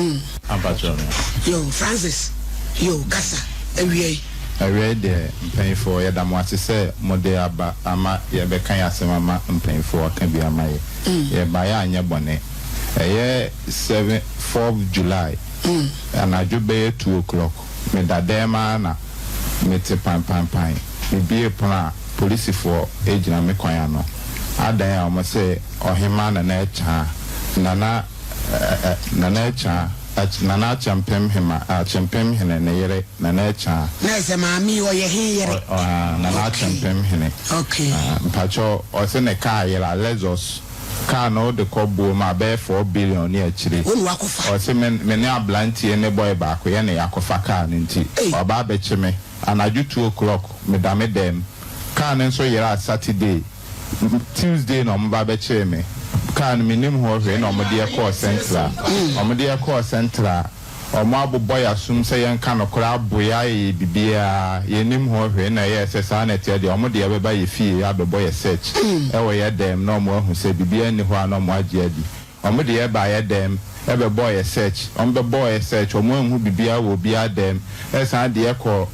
Ampakyɛw no. Yo Francis yo kasa awiei. Awiei deɛ mpanyinfoɔ yɛda mo ase sɛ mode aba ama yɛbɛka yɛn asɛm ama mpanyinfoɔ aka bi ama yɛ. Yɛbaeɛ anyɛ bɔne. Ɛyɛ seven fourth July anadwo bɛyɛ 2:00 meda dɛm ara na mete panpanpan mebue pono a polisifoɔ gyina me kwan ano adan a wɔn se Ɔhemaa Nana Akyaa Nana Nana Akyaa Nana Akyɛmpem Hema Akyɛmpem Hene ne yere Nana Akyaa. Na ɛsɛ maame yi ɔyɛ he yere? Ɔ Nana Akyɛmpem Hene. Okay. Mpakyɛw ɔse ne kaa yera Lexus kaa no wode kɔ buo mu a bɛyɛ 4 billion ne akyire. Wo na wakɔfa? Ɔse me ne abrantie ne boy baako yɛ na yɛakɔfa kaa no nti Ei. waba abɛkye me anadwo 2:00 meda me dɛm. Kaa no nso yeraa Saturday. Tuesday na ɔmo ba bɛkyee me. Kaa no mennim ho hwee na ɔmo de yɛ kɔɔ Central. Ɔmo de yɛ kɔɔ Central, ɔmo abobɔ yɛ asom sɛ yɛnka nokorɛ, abo yɛ ayɛ yɛ bibiaa, yɛnnim ho hwee na ɛyɛɛ sɛ saa na ɛteɛ deɛ ɔmo de yɛ bɛba yɛ fie abɛbɔ yɛ search ɛwɔ yɛ dɛm na ɔmo ahu sɛ bibiaa nni hɔ a na ɔmo agye adi. Ɔmo de yɛ baa yɛ dɛm ɛbɛbɔɔ yɛ search, ɔmo bɛbɔɔ yɛ search ɔmo anhu bibiaa wɔ obiaa dɛm, ɛsan de yɛ kɔɔ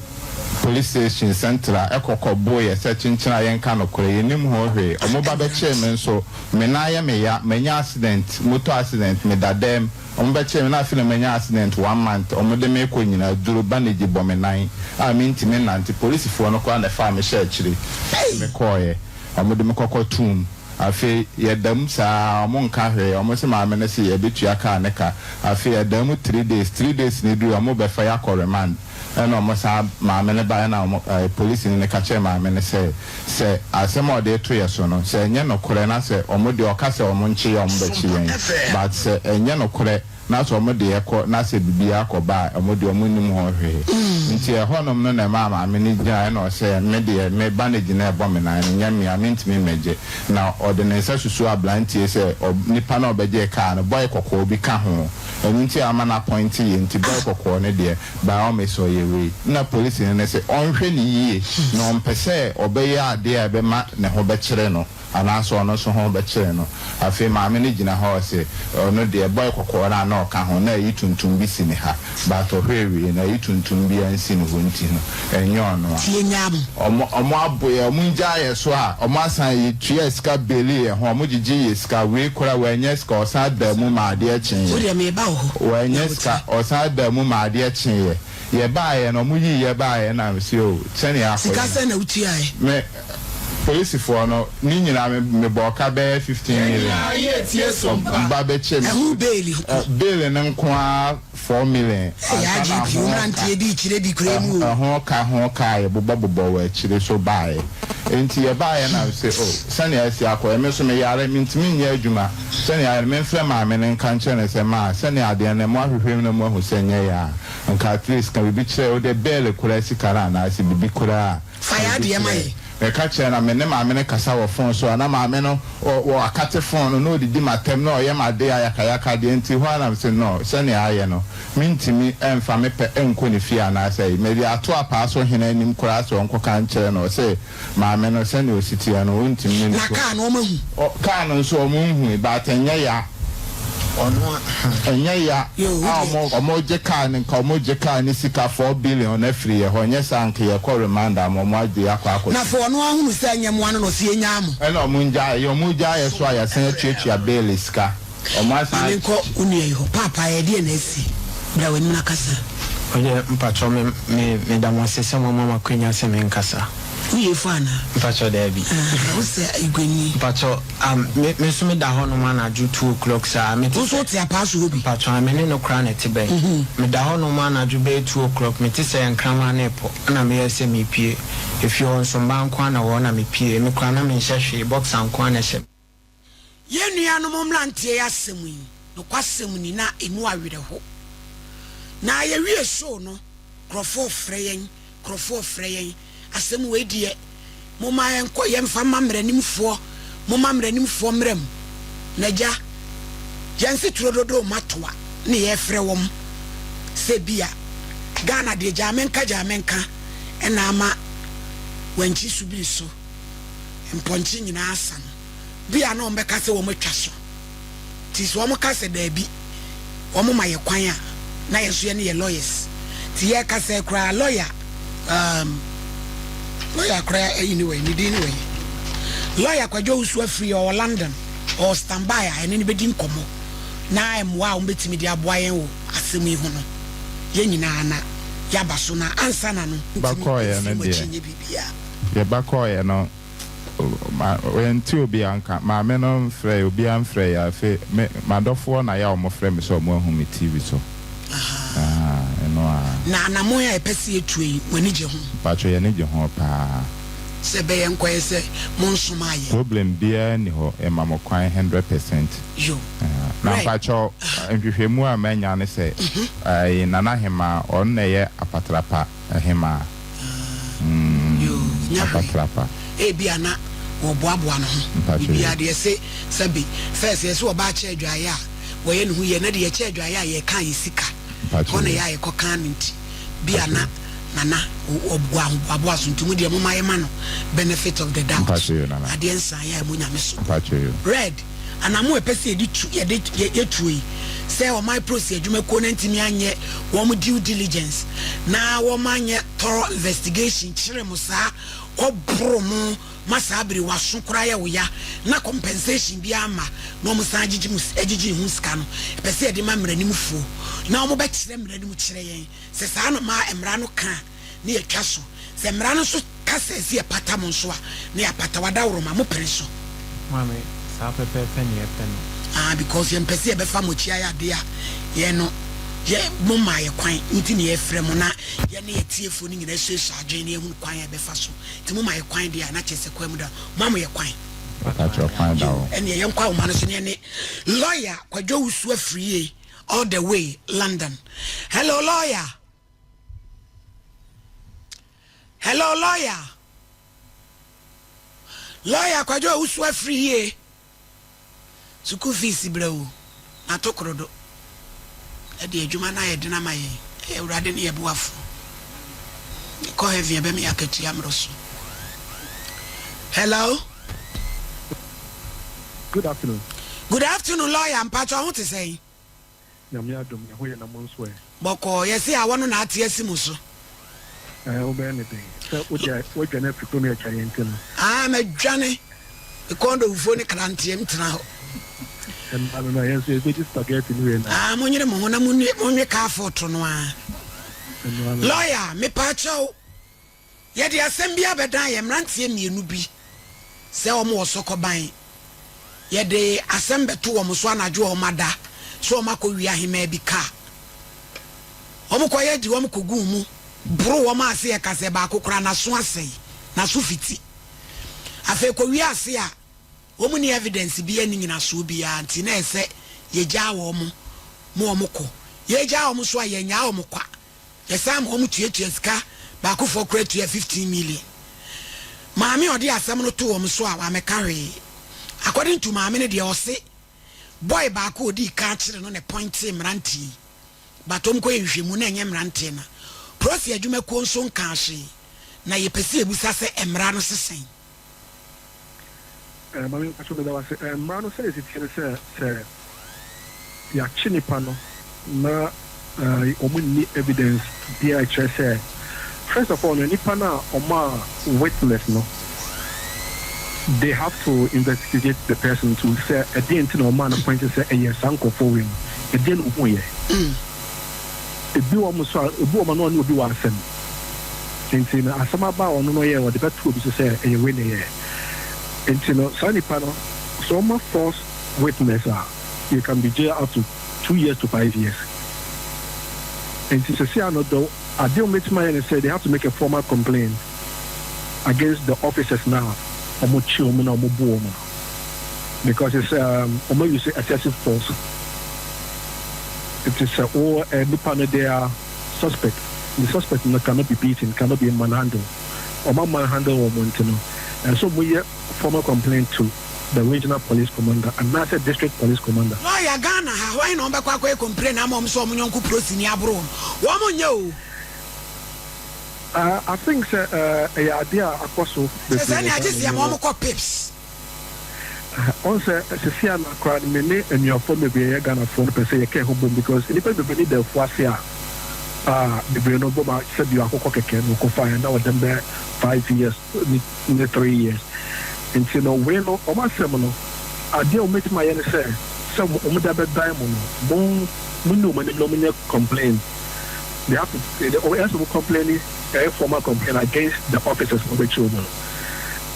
police station Central ɛkɔ kɔ boo yɛ sɛ kyenkyen a yɛnka nokorɛ, yɛnnim ho hwee. Ɔmo ba bɛkyee me nso, me nan yɛ me ya, manya accident, motor accident, meda dɛm, ɔmo bɛkyee me na afei na manya accident one month, ɔmo de me kɔ nyinaa duro, bandage bɔ me nan a mentumi nnante, polisifoɔ no koraa na ɛfaa me hyɛɛ akyire de me kɔɔeɛ, ɔmo de me kɔkɔ toom. Afei yɛda mu saa ara, ɔmo nka hwee, ɔmo se maame no se yɛbɛtua kaa no ka. Afei yɛdaa mu 3 days, 3 days no duruiɛ ɔmo bɛfa yɛ akɔ remand, ɛna ɔmo san maame no baeɛ ɛna ɔmo ɛɛ polisini no ka kyerɛɛ maame no sɛ, sɛ asɛm a ɔde reto yɛ so no, sɛ ɛnyɛ nokorɛ na sɛ ɔmo deɛ ɔka sɛ ɔmo nkye yɛ a ɔmo bɛkye yɛn, but sɛ ɛnyɛ nokorɛ na sɛ ɔmo de yɛ kɔ na sɛ biribiara kɔ ba a, ɔmo deɛ ɔmo nnim ho hwee. Nti ɛhɔnom no na ɛmaa maame no gyinaeɛ na ɔsɛ me deɛ me ba no gyina ɛbɔ me nan no nyɛ me a mentumi mmɛgye. Na ɔde ne nsa susuu abranteɛ sɛ ɔ nipa no a ɔbɛgyee kaa no bɔe kɔkɔɔ bi ka ho. Ɛno nti a ama no apɔinte yɛ nti bɔe kɔkɔɔ no deɛ by all means ɔyɛ wei. Nna polisini no se ɔnhwɛ no yie na ɔmpɛ sɛ ɔbɛyɛ adeɛ a ɛbɛma ne ho bɛkyere no. Anaasɛ ɔno nso ho bɛkyere no. Afei maame no gyina hɔ ɔse ɔno deɛ boy kɔkɔɔ no a na ɔka ho na ayi tuntum bi si ne ha but ɔhwɛɛ wie no ayi tuntum biara nsi ne hɔ nti no ɛnyɛ ɔno a. Tie nyaa mo. Ɔmo ɔmo abo yɛ ɔmo ngyaa yɛ so a ɔmo asan yɛ tuaa sika baili yɛ ho ɔmo gyegye yɛ sika wei koraa wanya sika ɔsan daa mu ma adeɛ kyee Wo yɛ deɛ meba wo hɔ na wanya wo sika tie. ɔsan daa mu ma adeɛ kyee yɛ yɛ baayɛ no ɔmo yii yɛ baayɛ na mese oh sɛnea akɔ Sika yi sɛn na wo tuaɛ? me Polisifoɔ no, ne nyinaa me mebɔɔ ka bɛyɛ 15 million. Ɔba bɛkyɛ me. Ɛho bail nko. Bail no nko ara 4 million. Ɛyɛ Ansa na IGP, wo ho ka. mmeranteɛ di kyerɛ di kura mu o. Ɛho ka ho ka a yɛbobɔ bobɔ wɔ akyire so baeɛ. Enti yɛbaeɛ na mese oh sɛnea asi akɔ yi me nso meyare mentumi nyɛ adwuma sɛnea ayɛ no memfrɛ maame no nka nkyerɛ no sɛ maa sɛnea adeɛ no moahwehwɛ mu na moahu sɛ ɛnyɛ yɛ a nka at least ka biribi kyerɛ wode bail koraa sika no anaasɛ biribi koraa a Fa yɛ adeɛ ma yɛn. Meka kyerɛɛ no a, me ne maame no kasa wɔ fon so a, na maame no wɔ akate fon no, na ɔdidi m'atɛm, na ɔyɛ m'ade ayakayaka deɛ nti, hɔ ara na mese, No, sɛnea ayɛ no, mentumi mfa me pɛ nkɔ ne fie anaasɛ ayi. Mede ato apaa so hene anim koraa sɛ ɔnkɔka nkyerɛ no. Ɔse, maame no, sɛnea ɔsi teɛ no, ɔntumi ne no Na kɔ. kaa no, wɔahu? Kaa no nso, wɔnhui, but ɛnyɛ ya. Ɛnyɛ ya a ɔmo gye car no nka ɔmo gye car no sika 4 billion afiri yɛ hɔ nyɛ saa nka yɛ kɔ remand ama ɔmo agye yɛ akɔ akɔto. Na afei ɔno ahunu sɛ ɛnyɛ moa no na ɔse yɛnyaa mo. Ɛna ɔmo ngyae yɛ ɔmo gyae yɛ so a yɛasan atuatua bail sika ɔmo asan. Ma menkɔ wo nua yi hɔ. Paapa ɛdeɛn na asi? Bra w'anim na kasa. Ɔdeɛ mpakyɛw me me meda mo ase sɛ moama me akwanya sɛ menkasa. Woyɛ efo anaa? Mpakyɛw daabi. Aah wo sɛ Iguani. Mpakyɛw ah me me nso meda hɔ nom anadwo 2:00 saa mete Wo nso sɛ. wote apaa so hɔ bi? Mpakyɛw ah me ne no koraa na ɛte bɛn. Meda hɔ nom anadwo bɛyɛ 2:00 mete sɛ nkraman no repɔ ɛna meyɛɛ sɛ merepue. Efie hɔ nso mmaa nko ara na ɛwɔ hɔ na mepue me koraa na menhyɛ hwee boxer nko ara na ɛhyɛ me. Yɛn nuanom mmeranteɛ yi asɛm yi, nokwasɛm ni, na emu awerɛho. Na yɛwie show no, nkurɔfoɔ frɛ yɛn, nkurɔfoɔ frɛ yɛn, asɛm wei deɛ, momma yɛnkɔ, yɛmfa mma mmaranimfoɔ, momma mmaranimfoɔ mmra mu. N'agya, yɛn se turo dodo mma toa ne yɛrefrɛ wɔn sɛ bi a, Ghana deɛ gyaa menka gyaa menka ɛna ama wankyi subiri so mpɔnkye nyinaa asa no. Bi a na wɔbɛka sɛ wɔatwa so. Nti sɛ wɔka sɛ daabi, Wɔn ma yɛ kwan a na yɛn nso yɛne yɛ lawyers nti yɛrekasa yi koraa lawyer um, lawyer koraa ayi ne wɔ yi ne din ne wɔ yi lawyer Kwadwo Owusu afiri ɔwɔ London ɔwɔ standby a ɛne no bɛdi nkɔmmɔ na mmoa a wɔbɛtumi de aboa yɛn wɔ asɛm yi ho no yɛn nyinaa na yɛaba so na ansa na no Ba ntumi kɔɔeɛ mfiri no mo akyi deɛ nyɛ biribiara. yɛba kɔɔeɛ no Ma yɛnte obiara nka. Maame no mfrɛɛ obiara mfrɛɛ yɛ afe me m'adɔfoɔ na yɛ a wɔfrɛ me sɛ wɔn ahu me TV so ahaa ɛno aa. Na anamon a yɛpɛ sɛ yɛtuo yi, mo ani gye ho? Mpakyɛ yɛn ani gye ho paa. Sɛ ɛbɛyɛ nkɔyɛ sɛ mo nsomaa yɛn. Problem biara nni hɔ yɛma mo kwan 100%. Yo. Ahaa na Right. mpakyɛw nhwehwɛmu a manya ne sɛ ɛɛ Nana Hemaa ɔno na ɛyɛ apatrapa hemaa. Yoo, nya hwee. Apatrapa. Ebia na wɔboaboa ne ho. Mpakyɛ Biribiara yoo. de yɛse sɛbe first yɛse ɔbaa kyɛ adwaeɛ a wɔyɛ ne ho yie ɛnɛ de yɛkyɛ adwaeɛ a yɛka yɛ sika. Mpakyɛ Hɔ na yoo. yɛ a yɛkɔ kan no nti bia Mpakyɛ na yoo. Nana ɔboa ahoboaboa so nti mo deɛ moma yɛma no benefit of the doubt. Mpakyɛ yoo Nana. Adeɛ nsa yɛ a ɛmɔ Nyame so. Mpakyɛ yoo. Red. Anamo a ɛpɛ sɛ yɛde tu yɛde yɛtuo yi, sɛ ɔman polisi adwumakuo no antumi anyɛ wɔn due diligence na wɔn anyɛ thorough investigation kyere mo saa kɔboro mo ma saa bere waso koraa yɛ wo ya na compensation biara amma na wɔn san agyegye mo agyegye ho sika no, ɛpɛ sɛ yɛde ma mmaranimfoɔ na wɔn bɛkyerɛ mmara no mu kyerɛ yɛn sɛ saa na ma mmara no ka a na yɛatwa so. Sɛ mmara no nso ka sɛ ɛsɛ yɛpata mo nso a, na yɛapata. Wadaworoma, mo pene so? Maame, saa pɛpɛɛpɛ na yɛpɛ no. Ah, because yɛmpɛ sɛ yɛbɛfa mo akyi ayɛ adeɛ a yɛn no, yɛ, mo mmaa yɛ kwan nti na yɛrefrɛ mo na yɛne yɛn atiefoɔ no nyinaa asuasua adwene na yɛahunu kwan a yɛbɛfa so. Nti moma yɛ kwan deɛ a, na kyerɛ sɛ kwan mu da hɔ. Moama yɛ kwan? Yɛpa kyɛw, kwan da Yoo, hɔ. ɛnneɛ yɛnkɔ ahoma no so na yɛne Lawyer Kwadwo Owusu Afriyie all the way London. Hello, Lawyer. Hello lawyer. Lawyer kwadwo owusu afiri yie. Sukuu fees brɛ o. Na to korodo. Ɛde adwuma no ayɛ den ama yɛn. Ɛyɛ awurade ne yɛ boafo. Kɔ heaven ɛbɛma yɛ akatua mmoro so. Hello. Good afternoon. Good afternoon lawyer mpatsɔ ho te sɛn. Nyame adom yɛ ho yɛ na mo nso ɛ? Bɔkɔɔ, yɛse awɔ no na ate asi mo so. Ɛɛ wobɛyɛ no dɛn? Sɛ wo deɛ woadwane afiri kurom yɛ agya yɛn nti no. Aa madwane, me kɔn dɔ wufuo ne kranteɛ mtena hɔ. Ɛnna no na yɛn nso yɛbɛdi spaghetti ne wei na. Aa monyere mo ho na monwe car fort no aa. Ɛno ara no. Lawyer, mepaakyɛw. Yɛde asɛm bi abɛdan yɛn mmeranteɛ mmienu bi sɛ wɔn wɔ sɔkɔban. Yɛde asɛm bɛto wɔn so anadwo a wɔn ada sɛ wɔn akɔ wia ahemaa bi kaa. Wɔn kɔyɛ de wɔn kɔguu mu boro wɔn a ase yɛ ka sɛ baako koraa n'aso asɛe, n'aso fiti. Afei kɔwie ase a wɔn nni evidence biara nni nyinasoɔ biara nti na ɛsɛ yɛgyaa wɔn ma wɔn kɔ. Yɛgyaa wɔn nso a yɛnnyaa wɔn kwa. Yɛsan ma wɔn tuatua sika, baakofoɔ koraa tua 15 million. Maame a ɔde asɛm no too wɔn so a wammɛka hwee. According to maame no deɛ ɔse boy baako a ɔdii kan kyere no na ɛpɔintee mmeranteɛ yi but wɔn kɔyɛ nhwehwɛmu na ɛnyɛ mmeranteɛ na Prosi adwumakuo nso nkaa hwee na yɛpɛ sɛ yɛbusa sɛ mmara no se sɛn? Eh, Maame mpakyɛw meda wo ase. Eh, mmara no sɛdeɛ ɛsi teɛ ne sɛ, sɛ yɛakye nipa no na eh, wɔn nni evidence biara a ɛkyerɛ sɛ, first of all no, nipa no a ɔmaa witness no, they have to investigate the person to sɛ ɛdeɛn nti na ɔmaa no point sɛ ɛyɛ saa nkorɔfoɔ wei no, ɛdeɛn na ɔhuiɛ. Ebi wɔ hɔ nso a, obi wɔ hɔ a na ɔne obi wɔ asɛm. Enti no asɛm aba a ɔno no ɔyɛɛ ɔde bɛto obi so sɛ ɛyɛ wei na ɛyɛɛ. Enti no saa nipa no sɛ ɔma false witness a you can be jail up to 2 years to 5 years. Enti sɛsɛ ano the adeɛ a wɔbɛtumi ayɛ ne sɛ they have to make a formal complaint against the officers na wɔn kye wɔn na wɔn bu wɔn no because it's wɔn use excessive force. Nti sɛ wo nipa no they are suspect, the suspect no cannot be beaten, cannot be manhandled. Ɔma manhandle wɔn nti no, ɛsɛ wɔn yɛ formal complaint to the regional police commander anaasɛ district police commander. Lawyer, Ghana ha, hwan na wɔbɛkɔ akɔyɛ complain ama wɔn sɛ wɔn yɔnko prosini aboro wɔn? Wɔn nyɛ o. I think sɛ ɛyɛ adeɛ a akɔ so Kyerɛ sɛ bebree ɛnea wɔ agye Ghana sɛ yɛma yɛwɔ. wɔn kɔ pips. Ɔn sɛ sɛsi a na koraa no me ne anuafoɔ bebree a yɛyɛ Ghanafoɔ no pɛ sɛ yɛka ɛho bom because nnipa bebree ne da afuase a a bebree no bom a sɛbi akokɔ kɛkɛ na wɔkɔfaeɛ na wɔdɛm bɛyɛ 5 years ne 3 years. Nti no wei no wɔn asɛm no adeɛ a wɔbɛtumi ayɛ ne sɛ sɛ wɔn de abɛdan mo no, mo mo nni wɔn anim na wɔn nyɛ complain. They have to ɛyɛ sɛ wɔn complain, ɛyɛ formal complain against the officers wɔn bɛkyi wɔn no.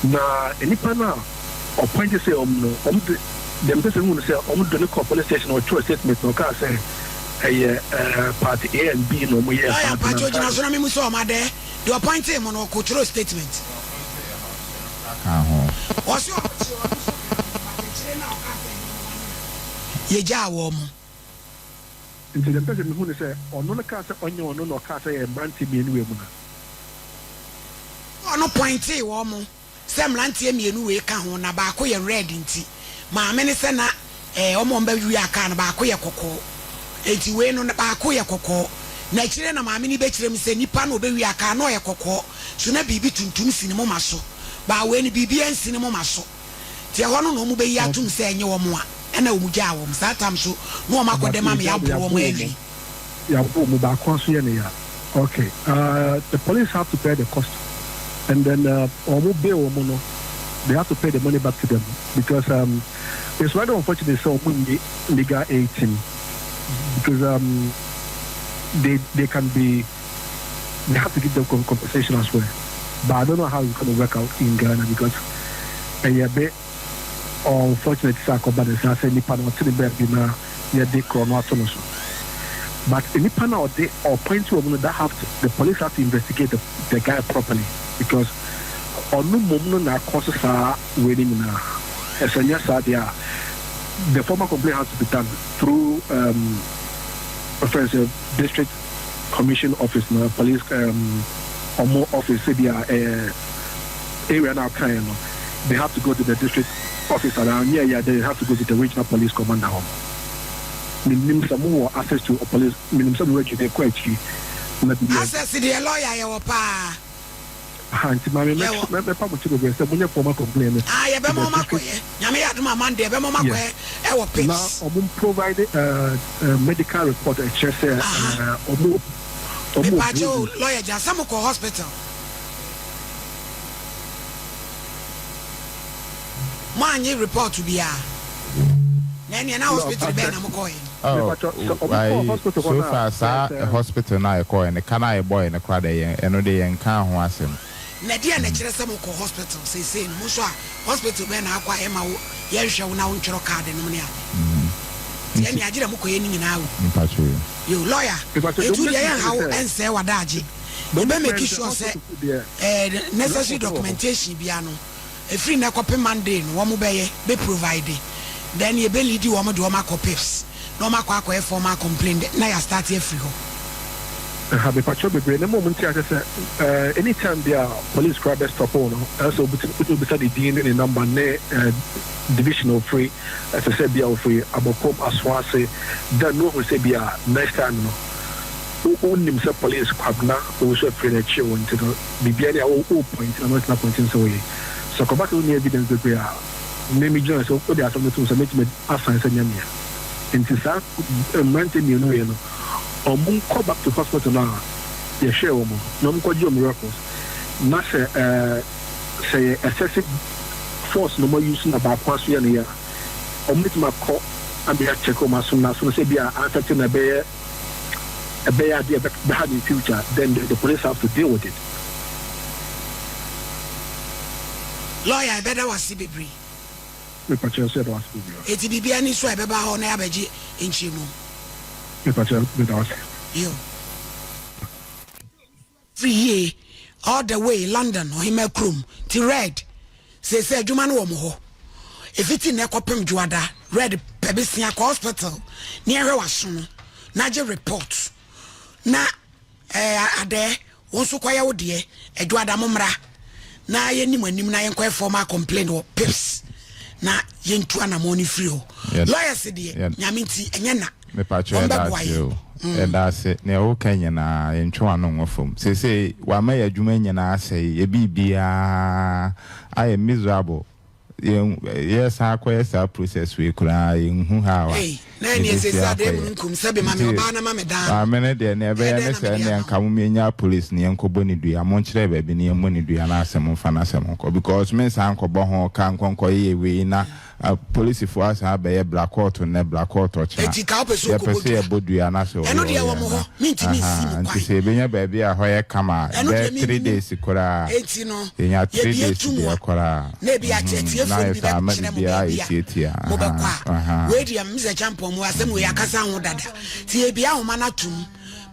Na nipa no a ɔpɔnte sɛ wɔn no, wɔn de deɛ mpɛ sɛ hu no sɛ wɔn de ne kɔ police station, ɔtwerɛ statement na ɔkaa sɛ ɛyɛ party A and B na wɔn yɛ lawyer saa. Mpatwa ogyina so na memu sɛ ɔma dɛ deɛ ɔpɔnte mu no, ɔkɔtwerɛ statement. Ka ho. Ɔse ɔkye ɔno nso ka ho, but akyire no a ɔka sɛ ɛnyɛ ɔma no na yɛgyaa wɔ mo. Nti deɛ mpɛ sɛ mehu no sɛ ɔno no kaa sɛ ɔnyɛ ɔno na ɔkaa sɛ yɛ mmeranteɛ mmienu wɔ mu na Ɔno pɔintee wɔ mo sɛ mmeranteɛ mmienu wei ka ho na baako yɛ red, nti maame ne sɛ na ɔmo a ɔmbɛwia kaa no baako yɛ kɔkɔɔ, nti wei no baako yɛ kɔkɔɔ. Na akyire na maame no bɛkyerɛ mu sɛ nipa no ɔbɛwia kaa no ɔyɛ kɔkɔɔ so na biribi tuntum si ne moma so, baa wei no biribi ansi ne moma so. Nti ɛhɔ no na ɔmo bɛyi atom sɛ ɛnyɛ wɔn a ɛna ɔmo gyaa wɔn saa tam so na wɔn akɔ dɛm ama yɛaboro wɔn awie. Yɛabɔ mu baako nso yɛ ne ya. Okay, the police have to pay the cost and then wɔn bail wɔn no, they have to pay the money back to them because it's rather unfortunate sɛ wɔn nni legal aid team because they can be they have to give them compensation as well, but I don't know how it's going to work out in Ghana because ɛyɛ bit unfortunate sɛ akɔba ne saa sɛ nipa no ɔte ne baabi na yɛde korɔ no ato no so. But nipa na ɔde ɔpoint wɔn no, that have to, the police have to investigate the guy properly because ɔno mmom no na akɔ so saa wei no nyinaa. Ɛsɛ nyɛ saa deɛ a, the formal complaint has to be done through reference district commission office na police ɔmo office sɛbi a ɛyɛ area na ɔkan no, they have to go to the district office and yeah, they have to go to the regional police commander hɔ. Menim sɛ mowɔ access to a police, menim sɛ mowɔ adwuma kɔ akyiri na biribi Access deɛ, lawyer, yɛwɔ paa. Ha nti maame, mɛpa mo kyɛ bebree sɛ monyɛ formal complaint no. Ah, yɛbɛma ɔmo akɔyɛ. Nyame yɛ adom a, Monday yɛbɛma ɔmo akɔyɛ ɛwɔ PIPS. Na ɔmo provide medical report ɛkyerɛ sɛ ɔmo Mepaakyɛ o, lawyer gya sɛ mokɔ hospital, mo anye report biara na ɛneɛ na hospital bɛɛ na mokɔɛ? Oh, so far saa hospital na yɛkɔɛ ne ka na yɛbɔɛ ne kora de yɛn ɛno de yɛn ka ho asɛm. Na deɛ na kyerɛ sɛ mokɔ hospital seesei no, mo nso a hospital bɛɛ na akɔ a ɛma wo yɛnhwɛ wo na wontwerɛ card nom ne ade nti ɛne agye dɛ mokɔyɛ no nyinaa o. Mpatwo. Yo, lawyer, ɛtu deɛ yɛnha wo ɛnsɛe w'adagye. Yɛbɛ make sure sɛ necessary documentation bia no ɛfiri nnɛ kɔpem Monday no wɔn bɛyɛ bɛ provide, then yɛbɛ lead wɔn de wɔn akɔ PIPS na wɔn akɔ akɔyɛ formal complaint na yɛ start afiri hɔ. Ha mepatwɛ bebree na mmom nti ahyɛ sɛ anytime bi a police kora bɛ stop wo no, ɛsɛ wobɛtumi obisa ne din ne ne number ne division a ofiri. Ɛsɛ sɛ bia ofiri Abɔkɔm Asoase, then no ohu sɛ bia next time no wonim sɛ police Kwabena Owusu afiri no akyi wo. Nti no biribia ne a wo point na no tena point sɛ woyɛ sɛ kɔba sɛ wonni evidence bebree a, me megyina sɛ wode asɛm no tom sɛ mɛtumi asan sɛ nyɛ mea. Nti saa mmeranteɛ mmienu wei no, ɔmo nkɔ back to hospital no a yɛhwɛɛ wɔn no na ɔmo nkɔgye ɔmo records na sɛ sɛ yɛ excessive force na ɔmo use na baako aso yɛ no yɛ a, ɔmo bɛtumi akɔ ama check ɔmo aso na aso no sɛ bi a affect na ɛbɛyɛ adeɛ ɛbɛha in future, then the police have to deal with it. Lawyer, ɛbɛda wase bebree. Mepakyɛ sɛ ɛda wase bebree. Eti biribiara ni so a ɛbɛba hɔ na yɛabɛgye nkyerɛmu. Mepakyɛ meda wase. Yo, free yie all the way London ɔhema kurom ti. Red sese adwuma no wɔ mo hɔ efiti na ɛkɔpem Dwoada. Red pɛbi sia kɔ hospital ne ɛhwɛ w'aso no na gye report na adɛ wɔn nso kɔyɛ wo deɛ. Adwoada mo mmra na yɛnim anim na yɛnkɔyɛ formal complaint wɔ PIPS na yɛntu anammɔn no firi hɔ. Lawyers deɛ, Nyame nti ɛnyɛ na mepatwo ɛda ase o, ɛda ase. Nea woka nyinaa yɛntwe w'ano nwɔ fam. Seesei wama yɛ adwuma nyinaa sɛe, yɛ biribiaa ayɛ miserable. Yɛn yɛsan akɔyɛ saa process wei koraa, yɛnhu how a Ei, na ɛneɛ yɛbɛsi seesei adeɛ akɔyɛ. Mununkum sɛbe ma me Nti ɔbaa na ma me daa no. Maame no deɛ, nea Ɛyɛ ɛbɛyɛ dɛn ne na sɛ mede ɛneɛ ama nka wo? mom yɛnya police ne yɛnkɔbɔ ne dua. Monkyerɛ baabi ne yɛmmɔ ne dua na asɛm mfa n'asɛm nkɔ, because mensan nkɔbɔ ho ka nkɔnkɔyɛ wei na polisifoɔ asan abɛyɛ bla court nnɛ, bla court ɔkyena. Enti ka wopɛ sɛ Yɛpɛ wokɔbɔ sɛ dua? yɛbɔ dua na sɛ Ɛno ɔyɛ deɛ ɔyɛ wɔ mo hɔ, na mentumi nsi aha mo nti kwan. sɛ yɛbɛnya baabi a hɔ yɛ kama a, Ɛno deɛ bɛyɛ 3 mennim. days koraa, Enti no, yɛnya 3 yɛbie days to mu deɛ a, koraa, na ebi akyɛ na atiefoɔ no yɛ bi saa ama bɛkyerɛ mo biribiara baabi ayɛ a tietia. mobɛkɔ Aha a. aha. Wei deɛ, Mr. Champɔn, mu asɛm wei akasa ho dada. Nti yɛbie ahoma no atom.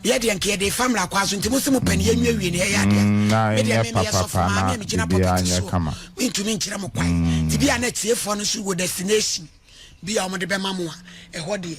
Yɛ deɛ nka yɛde fa mmara kwa so, nti mo se mo pɛ no yɛnwiewie ne ɛyɛ adeɛ. Na Me deɛ ɛnyɛ me meyɛ sɔfo papapa maame na a megyina biribiara pulpit nyɛ soɔ. kama. Mentumi nkyerɛ mo kwan. Nti bi a na atiefoɔ no nso wɔ destination bi a wɔde bɛma mo a, ɛhɔ deɛ.